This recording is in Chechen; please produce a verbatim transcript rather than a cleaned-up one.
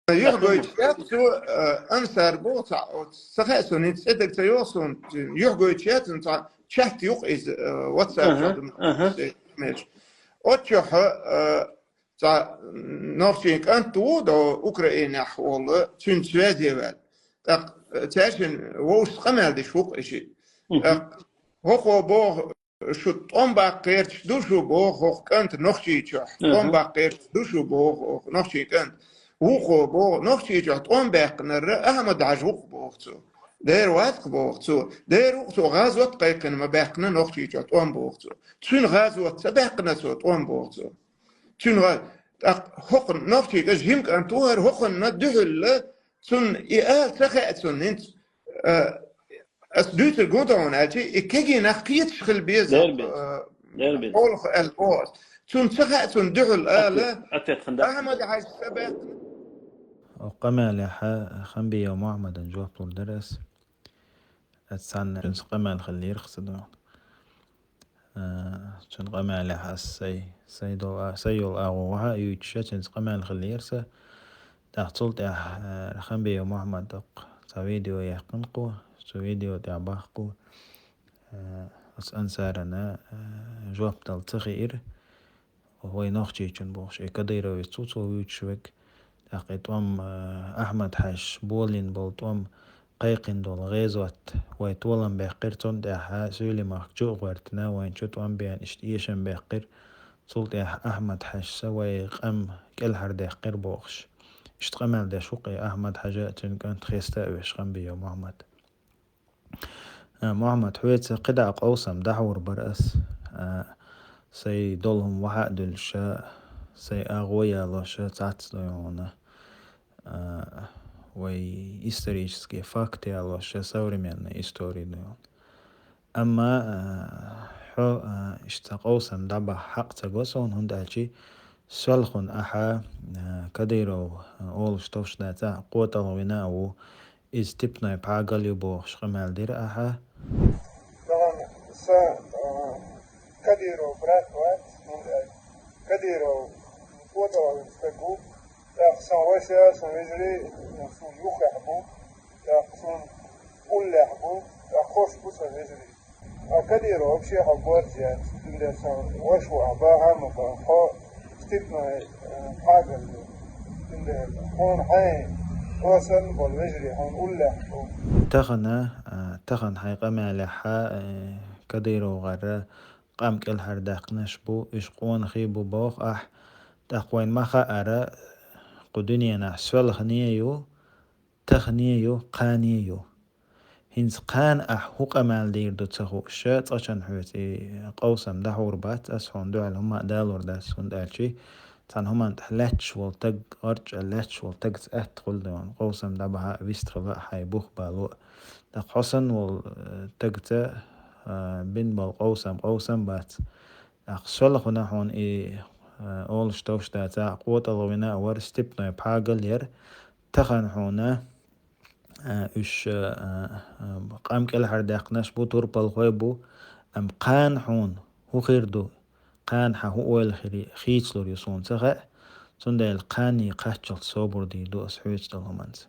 Юхьгойташ яц цо, э, Ансар боху цхьа, оцу ца хаьа суна, хӀинца цӀе дага ца йогӀу суна, юхьгойташ яц цхьа, чат юкъа иза, э, WhatsApp чохь ду меш. Оццохь, э, цхьа нохчийн кӀант ву до Украинехь волу, цуьнца связе ваьлла. ТӀаккха, э, цаьршинна вовшашца къамел деш ву-кх и шиъ. ТӀаккха хӀокхо боху, шу тӀом баккха гӀерташ ду шу боху хӀокху кӀанта Нохчийчохь. ТӀом баккха гӀерташ ду шу боху хӀокху нохчийн кӀанта. Вукхо боху, Нохчийчохь тӀом баьккхинарг Ахьмад-Хьаьжа ву-кх боху цо. Дера вац-кх боху цо. Дера ву-кх цо, гӀазот кхайкхина ма баьккхина Нохчийчохь тӀом боху цо. Цуьнан гӀазот ца баьккхина цо тӀом боху цо. Цуьнан гӀа-, тӀаккха хӀокху нохчийн кӀант, жима кӀант ву хӀара, хӀокхунна дуьхьал, цунна и ала ца хаьа цунна хӀинца, а, ас дуьйцург гун тахана аьлча, и кегий нах кхеташ хила беза. Дера беза. А, дера беза. Олух аьлла боху ас. Цунна ца хаьа цунна дуьхьал ала, Ахьмад-Хьаьжа ца баьккхина. Оцу къамелехь Хамбиев Мухьаммадана жоп лур дара ас. Ас цхьанна цуьнца къамел хиллера сан дуьхьа. Э, цуьнан къамелехь ас сай, сай долу а-, сай йолу агӀо вахьа а юьйцуш, цуьнца къамел хиллера сан. ТӀаккха цул тӀаьхьа, э, Хамбиев Мухьаммада цхьа видео яьккхина кхо, цу видео тӀехь боху кхо, э, ас Ансарана, э, жоп дала ца хиира. Вай Нохчийчун бохуш, и Кадыровец ву цо вуьйцуш верг. ТӀаккха и тӀом, э, Ахьмад-Хьаьжас болийна болу тӀом, кхайкхина долу гӀазот вай толам баьккхира, цунна тӀаьхьа Суьйлемахка чу а гӀоьртина, вайна чу тӀом беана иштта эшам баьккхира. Цул тӀаьхьа Ахьмад-Хьаьжас вай къам кӀелхьардаьккхира бохуш. Иштта къамел деш ву-кх и Ахьмад-Хьаьжа а, цуьнан кӀант хеста а веш, Хамбиев Мухьаммад. А, Мухьаммад, хьоьца кхидӀа къовсам дӀахьур бара ас. А, сай долу хӀума вахьа а дуьллуша, сай агӀо ялоша, цхьацца ду хьуна. А, вай исторический факт ялоша, современная история ду хьуна. Амма, а, хьо, а, иштта къовсам дӀабахьа хьакъ ца го суна, хӀунда аьлча соьлхана ахьа, а, Кадыров, а, олуш товш дац, а, къотӀалгӀа вина а ву, иза степной пхьагал ю бохуш къамел дира ахьа. Тахана сан, а, Кадыров брат вац, хӀунда аьлча Кадыров къотӀалгӀа вина стаг ву, тӀаккха сан ваша, сан вежарий, суна юххехь бу, тӀаккха суна уллехь бу, тӀаккха хӀорш бу сан вежарий. А Кадыров вообще хьо борз яц, цундела сан ваша ву ахь бахьа а ма бан, хьо степной, э, пхьагал ю. Цундела хьуна хьайн, хьо санна болу вежарий хьуна уллехь бу. Тахана, а, тахана хьайн къамелехь, э, Кадыровгара къам кӀелхьардаьккхинарш бу, уьш къонахий бу боху ахь. ТӀаккха вайна ма хаъара, кху дуьненахь соьлхане а ю, тахане а ю, кхане а ю. ХӀинца кхана ахь хӀун къамел дийр ду ца хууша, цкъачунна хьоьца и къовсам дӀахьур бац, ас хьуна дуьхьал хӀума а далур дац, хӀунда аьлча цхьана хӀуманна тӀехь лаьтташ волу таг, гӀарчӀа лаьтташ волу тагца атта хуьлу ду хьуна, къовсам дӀабахьа а, вистхила а, хьайн бух бало а. ТӀаккха хьо санна волу, э, тагца, э, бина болу къовсам, къовсам бац. ТӀаккха соьлхана хьуна и, э, олуш товш дац, а, къотӀалгӀа вина а вара, степной пхьагал яра, тахана хьуна, а, уьш, а, а, къам кӀелхьардаьккхинарш бу, турпалхой бу, амма кхана хьуна хӀун хир ду, кхана хьан хӀун ойла хир ю, хийцалур ю суна ца хаьа, цундела кхане кхаччалц собар дийр ду ас хьоьца долу хӀуманца.